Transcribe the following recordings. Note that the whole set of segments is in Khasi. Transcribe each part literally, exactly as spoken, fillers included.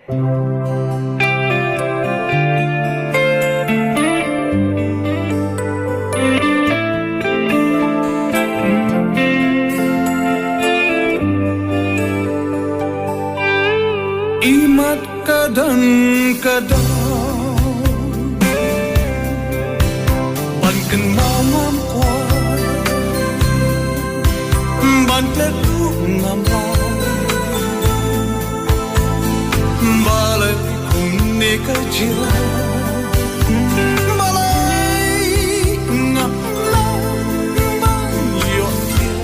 Imat ka don ka daw ban kynmaw ngam kwah, ban klet ruh ngam lah. Balei kumne ka jia? Balei ngam lah ban ïoh jia?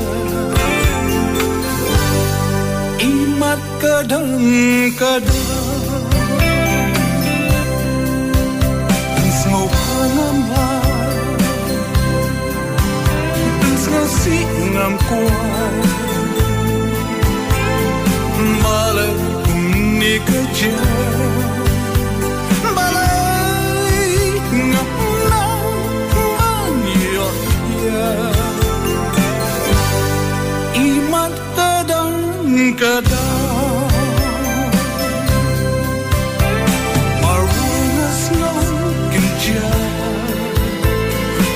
Imat ka don ka daw, pynsngewbha ngam lah, pynsngewsih ngam kwah. Balei kumne ka jia? Balei ngam lah ban ïoh jia? Imat ka don ka daw, marwei nga sngew kynjah,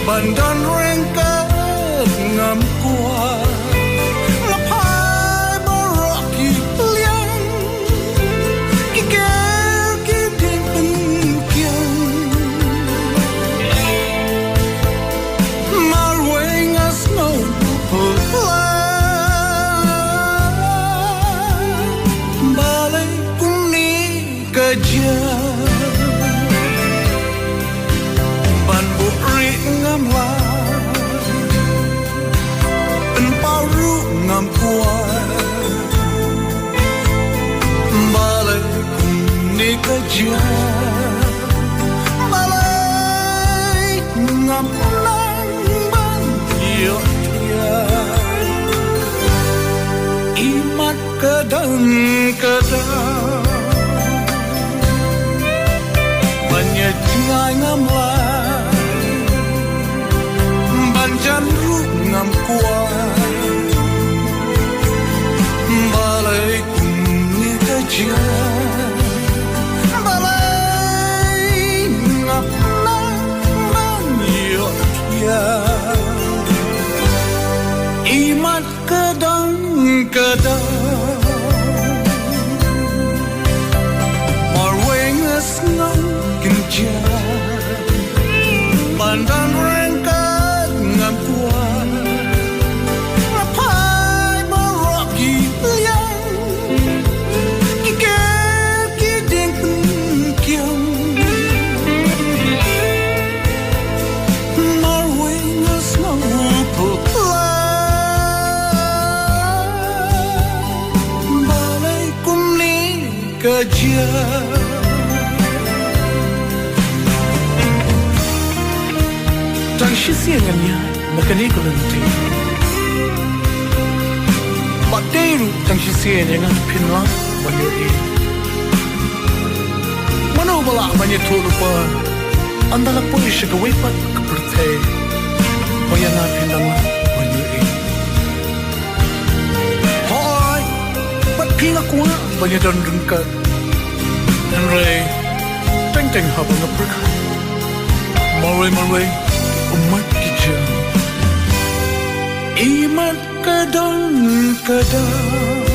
ban don ryngkat ngam kwah. Nga phai baroh ki liang, ki ker ki dieng pynkiang. Marwei nga sngew phylla, balei kumne ka jia? Ban buhrieh ngam lah, pynpaw ruh ngam kwah. Balei kumne ka jia? Balei ngam nang ban ïoh jia? Imat ka don ka daw, ban ïa jngai ngam lah, ban jan ruh ngam kwah. Balei kumne ka jia? Balei ngam nang ban ïoh jia? Imat ka don ka daw, marwei nga sngew kynjah, ban don ryngkat ngam kwah. Nga phai baroh ki liang, ki ker ki dieng pynkiang. Marwei nga sngew phylla, balei kumne ka jia? Tang shisien ngan ïaid na kane ka lynti, bad dei ruh tang shisien ïa nga phin lah ban ïohi. Mano ba lah ban ïathuh lypa, ynda la poi sha kawei pat ka pyrthei, ba ïa nga phin dang lah ban ïohi. Hooid, bad phi nga kwah ban ïadon ryngkat, hynrei teng teng haba nga pyrkhat, marwei marwei u mat ki jia. Imat ka don ka daw,